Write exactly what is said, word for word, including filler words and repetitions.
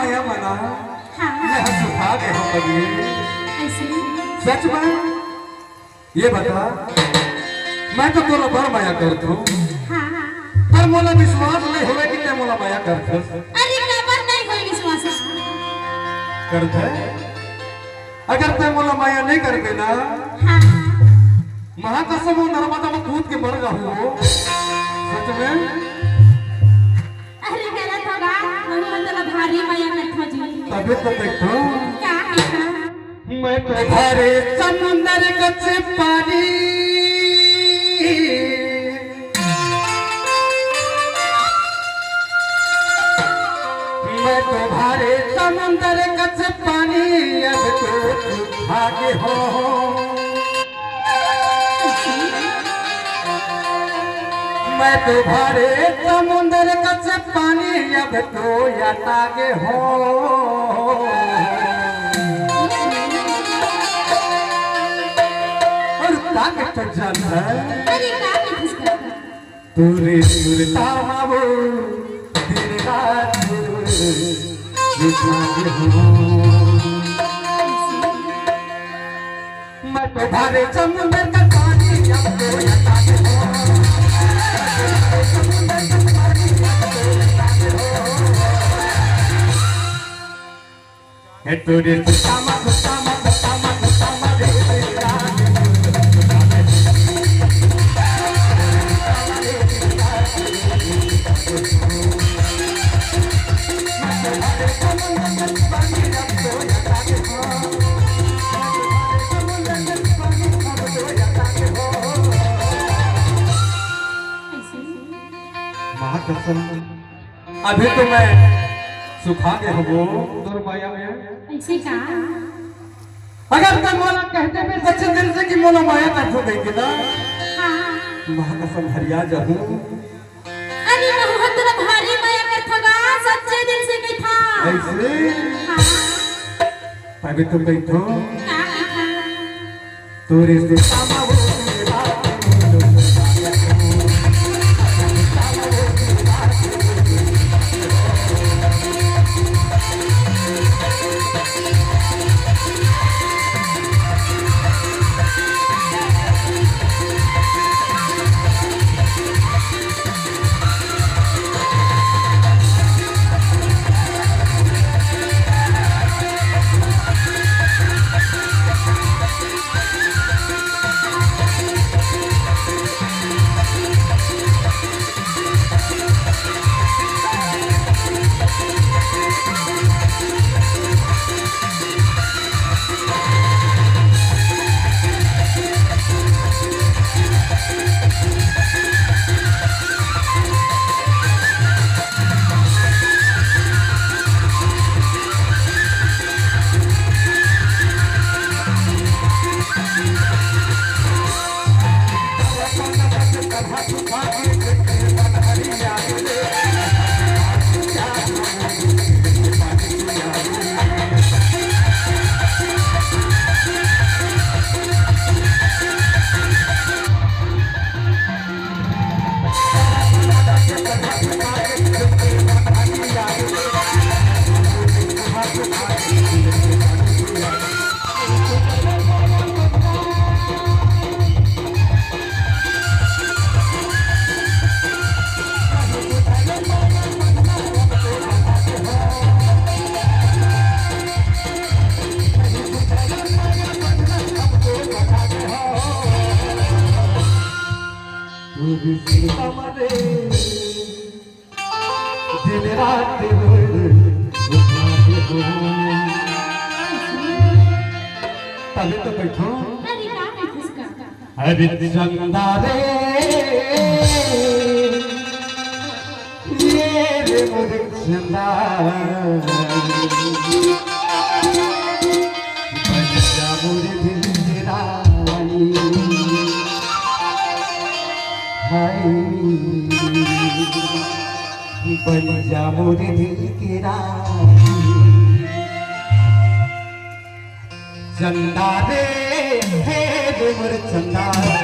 मया मना, हाँ, हाँ। मैं हंस उठा के हम बदली। ऐसे? सच में? ये बता, मैं तो तोला बड़ मया करथों। हाँ, हाँ। पर मोला विश्वास नहीं होवे कि तैं मोला मया करथस। अरे, काबर नहीं होय विश्वास? करथे? अगर तैं मोला मया नहीं करबे ना, हाँ। महाकसम वो नर्मदा में कूद के मर जाहूं वो। सच में? अरे, गलत होगा, मैं तोला भारी मया करथों जी। तभी तो देखो। का, का? मैं तो भरे समुंदर कच्चे पानी, मैं तो भरे समुंदर कच्चे पानी, अब तो तू भागे हो। मैं तो भरे समुंदर कच्चे पानी, अब तो या तागे हो। अउ तागे तो जानत है। अरे, का कहिस का? तोरे सुरता मा वो दिन रात वो जागे हो। मैं तो भरे समुंदर का पानी, अब तो या तागे हो। समुंदर का पानी, अब तो या तागे हो। हे तोरे सुरता मा, सुरता मा, सुरता मा, सुरता मा रे, रे, रे, रे। महाकसम, अभी तो मैं सुखा गे हवों तोर मया में। ऐसे का? अगर तैं मोला कहते भी सच्चे दिल से कि मोला मया करथस कहिके ना, हाँ। महाकसम हरिया जाहूं। अरे, महूं तोला भारी मया करथों गा, सच्चे दिल से कहिथों। ऐसे? हाँ। तभी तो कहिथों। का कहिथों? तोरे से दिन रात तभी तो कहिथों। अरे, का कहिथस का? अरे चंदा रे, ये रे मोर चंदा, बन जा मोर दिल के रानी। हाय, बन जा मोर दिल के रानी। चंदा रे, हे रे मोर चंदा।